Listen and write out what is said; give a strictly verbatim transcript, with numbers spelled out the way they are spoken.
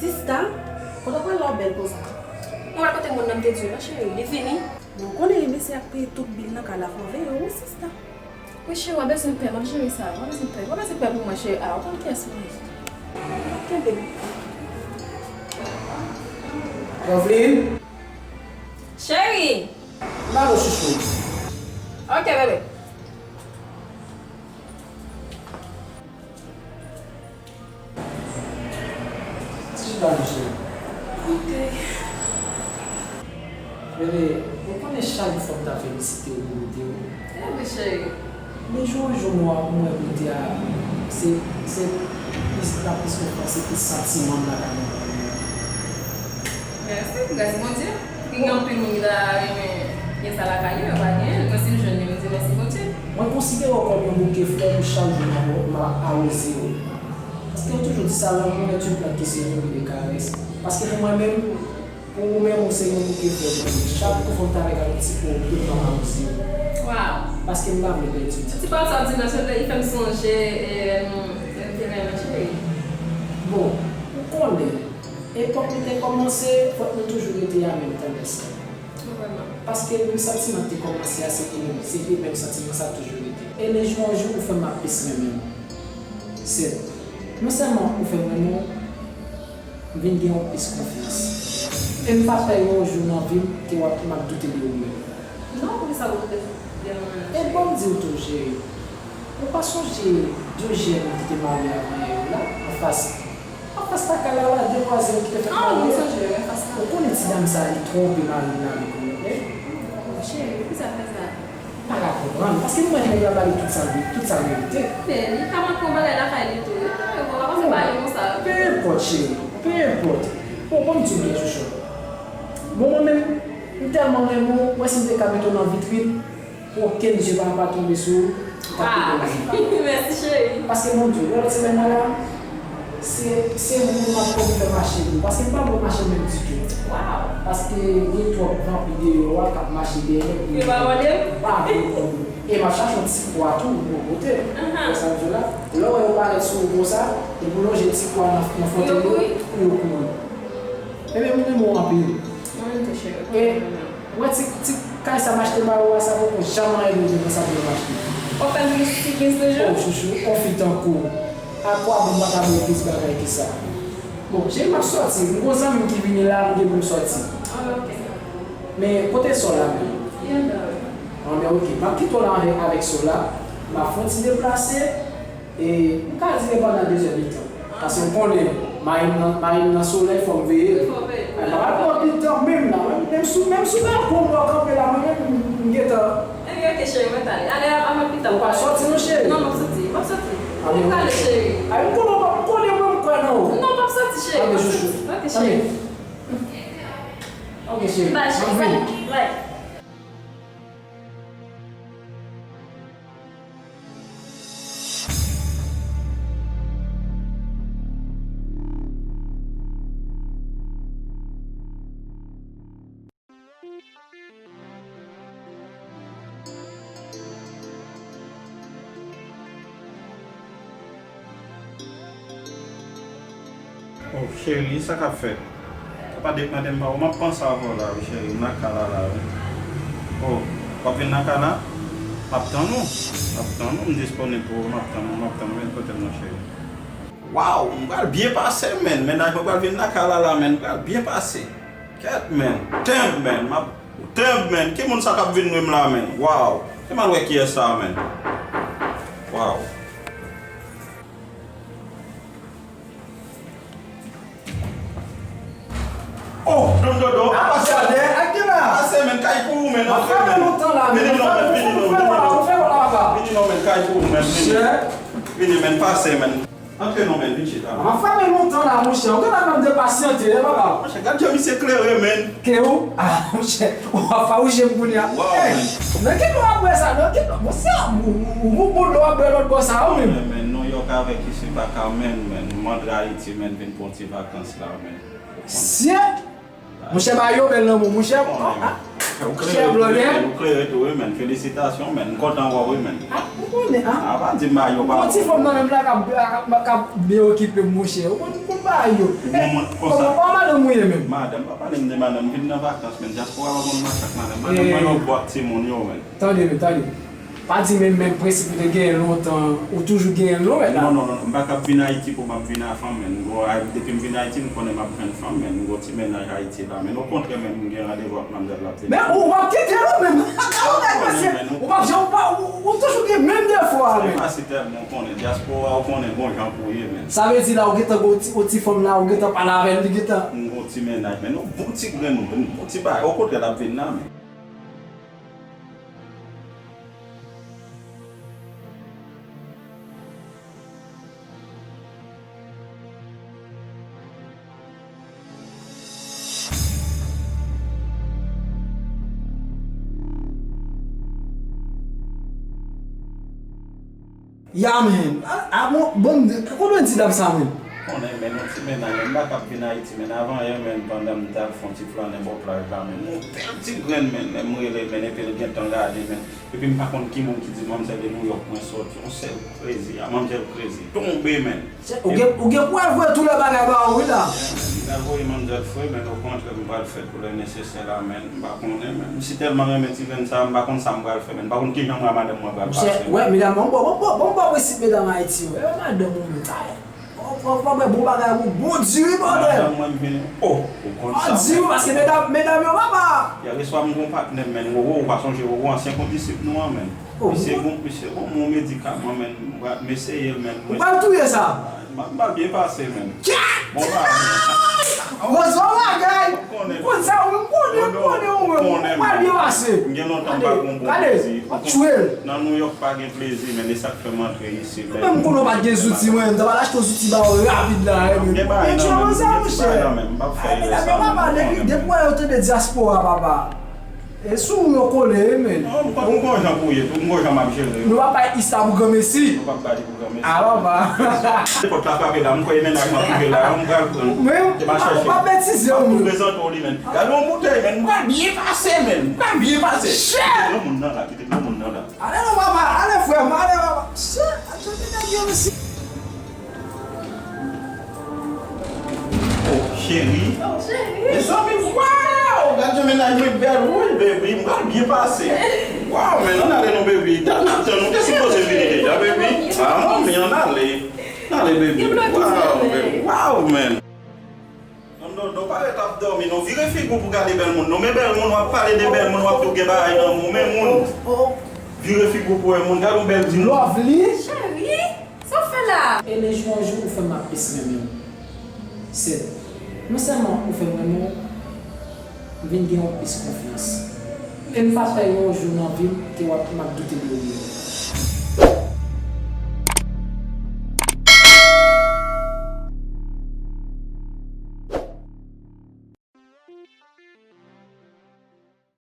Sista, kote w pral la w bèl konsa? Mwen wè kote moun nan m te di w lan, cheri, li fini. Bon, ou konnen e mesye ap peye tout bil nan kay la, fò w veye w wi, sista. Wi, cheri, w ap bezwen pè, m ap jere sa. W ap bezwen pè, w ap bezwen pè pou mwen, cheri. A, ou konn kiyès mwen ye. Kenbe m. Lovely. Cheri! M ba nou chouchou. Ok, bebe. Ti chita non, cheri. Ok. Bebe, ou konnen chak fwa m ta felisite w pou kote w. E wi, cheri. Men jou an jou, m wè, m wè kote a, se, se plis, pa plis konfyans, se plis santiman m lakay mwen. Mèsi, grasi Bondye. Gen anpil moun ki ta renmen gen sa lakay yo, yo pa genyen l. Mwen, si m jwenn li, m di mèsi Bondye. Mwen konsidere w kòm yon bouke flè pou chak jou m ap, m ap awoze w. Paske yo toujou di sa, l'amour est une plante qui se nourrit de caresses. Paske pou mwen menm, pou ou menm, ou se yon bouke flè pou mwen. Chak kou fò m ta fè gade yon ti po, tout tan m awoze w. Waw! Paske m pa vle pèdi w. Ti pawòl sa w di nan sèt la, li fè m sonje, e, nou te renmen, cheri. Bon, ou konnen, epòk nou te kòmanse, fòk nou toujou rete a menm tandans lan. Vrèman. Paske menm santiman ki te kòmanse a, se te menm, se te menm santiman sa toujou rete. E men jou an jou, ou fè m ap plis renmen w. Sèt, non sèlman ou fè m renmen w, m vin gen yon plis konfyans. E m pa kwè yon jou nan vi m ke w ap, m ap doute de ou menm. Non, poukisa pou doute de mwen menm? E ban m di w tou, cheri. Ou pa sonje de jèn ki te marye avanyè yo la, anfas, anfas lakay la, la, de vwazen ki te fèk marye? Ah, mwen sonje, anfas la. Ou konnen ti dam sa, li twonpe mari l avèk yon lòt nèg. Cheri, poukisa w fè sa? M pa ka konprann, paske m wè nèg la ba li tout sa l, tout sa l merite. Men, li ka manke yon bagay lakay li tou, wi. Ou pa panse pa yon konsa. Pe enpòt, cheri, pe enpòt. Bon, ban m di w byen, Chouchou. Bon, mwen menm, m tèlman renmen w, ou wè si m te ka mete w nan vitrin, pou okenn je pa, pa tonbe sou ou, ou t ap pi bèl vizavi. Mèsi, cheri. Paske, Bondye, lè lòt semèn nan la, se, se ou m ap kòm fè mache pou ou. Paske m pa vle mache menm ditou. Waw. Paske gen twòp vanpi deyò a k ap mache dèyè m. Yo pa vòlè m? Pa vle vòlè m. E m ap chache yon ti kwa tou pou mwen pote. Ahan. Wè sa m di w la? Lè w wè yo parèt sou ou konsa, epi w lonje ti kwa nan, nan fwonte yo, pou yo kouri. Ebyen, m renmen w anpil. Mwen menm tou, cheri. E, ou wè ti, ti kay sa m achte ba ou a, sa poko janm anyen dwe nan sa pou m achte. W ap fè m plis ti kenz toujou? Oh, chouchou, on fi tankou w. A kwa bon m pa ta ba w plis bagay ke sa? Bon, cheri, m ap sòti. M gon zanmi m ki vini la, m gen pou m sòti. Ah, ok. Men, kote sè w la menm? Li anndan wi. Anben, ok. M ap kite w la avèk, avèk sè w la. M ap fè yon ti deplase. E m ka di depandan de zè de tan. Paske m konnen mari m nan, mari m nan solèy, fò m veye l. Fò veye l. Ay, m pa pral pran pil tan menm la. Menm, menm sou, menm sou balkon m wè w kanpe la, mwen menm m, m gentan. Ebyen, ok, cheri, mwen t ale. Ale, a, a, mwen pita. Ou pa sòti non, cheri? Non, m ap sòti. M ap sòti. Mwen prale, cheri. Ay, m konnen w p ap, m konnen mwen m kwè nan ou. Non, m p ap sòti, cheri. M ap sòti. Ok, cheri. Ok, cheri. Bye, cheri. M ap vini. Bye. Bye. Oh, cheri, sa k ap fèt? Ou pa deplante m pa ou, m ap panse avè w la wi, cheri, m lakay la la wi. Oh, w ap vin lakay la? M ap tann ou. M ap tann ou, m disponib pou ou, m ap tann ou, m ap tann ou, vin kote m non, cheri. Waw, m pral byen pase, menn. Mennaj mwen pral vin lakay la la, menn, m pral byen pase. Kèt, menn. Tann, menn. M ap, tann, menn. Ki moun sa k ap vin nwi m la, menn? Waw. Se m al wè kiyès sa, menn. Waw. Oh, Don Dodo, a pase. Pase, menn, kay pou ou, menn. Antre, menn. Vini non, menn, vini non, vini non. Vini non, menn, kay pou ou, menn, vini. Vini, menn, pase, menn. Antre non, menn, vin chita. M ap frape lontan la, monchè. Ou gentan ap mande pasyante, e papa? Monchè, gad jan misye klere, menn. Ke ou? Ah, monchè, w ap fawouche m kounye a. Hey, nan ki bò w ap bwè sa? Nan ki bò? Monchè, ou, ou, ou, ou, w ap bwè lòt bò sa, ou menm? Menn, Nouyòk avèk isi pa ka menm, menn. M antre Ayiti, menn, vin pran ti vakans la, menn. Sye! Monchè, ba yo bèl lanmou, monchè. Konnen, ah, ah. Ou klere tou, wi, menn. Felisitasyon, menn. M kontan wè w, wi, menn. Ah, ou konnen, ah. Ah, pa di m ba yo, pa. Gon ti fanm nan menm la k ap, k ap, k ap byen okipe m, monchè. Ou konn, ou konn Ay yo. Ou konprann mwen konsa. Kòman, kòman madanm ou ye menm? Madanm, pa pale m de madanm, m vin nan vakans, men dyaspora pa konn makak madanm. Madanm mwen nan bwat timoun yo, men. Tande, men, tande. Pa di menm, menm prensip ou te genyen lontan, ou toujou genyen l non, mèt la. Non, non, non, m pa ka ap vin Ayiti pou m ap vin a fanm, men. M gon, depi m vin Ayiti, m konnen m ap jwenn fanm, men. M gon ti mennaj Ayiti la, men. Okontrè, men, m gen randevou ak manmzèl la. Men ou p ap kite non, men. Ou p ap janm, ou pa, ou, ou toujou gen menm defo a, men. Se pa si tèlman ou konnen, dyaspora ou konnen bon jan pou ye, men. Sa vle di la, ou gentan gon ti, yon ti fanm la, ou gentan pale avè l, li gentan. M gon ti mennaj, men. Yon bon ti grenn, yon bon ti bagay. Okontrè, l ap vin la, men. Ya, men. A, a, bon, bon, kote w di dam sa, men? Konnen, men, yon ti mennaj, men, m pa ka ap vin Ayiti, men, avan yè, men, pandan m t al fè yon ti flannen bò plaj la, men, yon bèl ti grenn, men, men, m rele, men, epi l gentan gade, men. Epi m pa konn ki moun ki di manmzèl de Nouyòk mwen sòti, yon sèl krezi, a manmzèl krezi, tonbe, men. Ou gen, ou gen pou al voye tout lè bagay ba ou, wi, la. Yeah, man, m pral voye manmzèl fre, men okontrè, m pral fè tout lè nesesè la, men. M pa konnen, men. M si tèlman renmen ti grenn sa, m pa konn sa m pral fè, men. M pa konn ki jan mwen a madanm mwen pral pase, men. Wè, medam, bon, bon, bon, bon, bon, bon, prensip medam Ayiti, wè, madanm ou, men. Ou, ou, ou, bon bagay, ou bon di wi, bòdè. Madanm mwen vini. Oh, ou konn sa. Di wi, paske medam, medam yo papa. Yè swa m gon patnè m, men, Roro, ou pa sonje Roro, ansyen kondisip nou an, men. Oh, misye gon, misye gon, mon medikaman, men, m eseye l, men. Ou pral touye sa? M ap, m ap byen pase, men. Bon bagay. Bon, se yon bagay. Ou konn sa, ou konnen, ou konnen, ou pral byen pase. M gen lontan m pa gon bon plezi. W ap tchwe l. Nan Nouyòk pa gen plezi, men, e sa k fè m antre isi, men. Menm konnen w pa t gen zouti, mwen, m ta pral achte yon zouti ba ou rapid la, men. Gen bagay nan men, gen ti bagay nan men, m p ap fè erè sa, men. Depi, depi w wè yo tande dyaspora, papa. E sou ou yo kole, men. Non, m konn, m konn jan pou ye, tou, m konn jan m ap jere yo. Nou pa bay ista pou granmesi. Nou p ap ba li pou granmesi. A, papa. Pòt la frape la, m kwè e mennaj mwen ap rive la, m pral pran. Men, m pa betize w, men. M ap prezante w li, men. Gade yon boutèy, men, m pral byen pase, men. M pral byen pase. Kite granmoun nan la, kite granmoun nan la. Ale non, papa, ale, frè m, ale, papa. Chè, a tande nèg yo, mesye. Oh, cheri. Oh, cheri. Mezanmi, waw! Gad jan mennaj mwen bèl, wi, baby. M pral byen pase. Waw, men, ann ale non, baby. Tann n ap tann, ou te sipoze vini deja, baby. Ah, manmi, ann ale. Ann ale, baby. Waw, baby. Waw, men. Non, non, non, pa ret ap dòmi, non. Vire figi w pou gade bèl moun, non. Men bèl moun, w ap pale de bèl moun, w ap tou gen bagay nan men w. Men moun. Vire figi w pou wè moun. Gade yon bèl ti moun. Lovely. Cheri, sa w fè la? E le jou an jou, ou fè m ap plis renmen w. Sèl. Non sèlman ou fè m renmen w, m vin gen yon plis konfyans. E m pa fè yon jou nan vi m ke w ap, m ap doute de ou menm.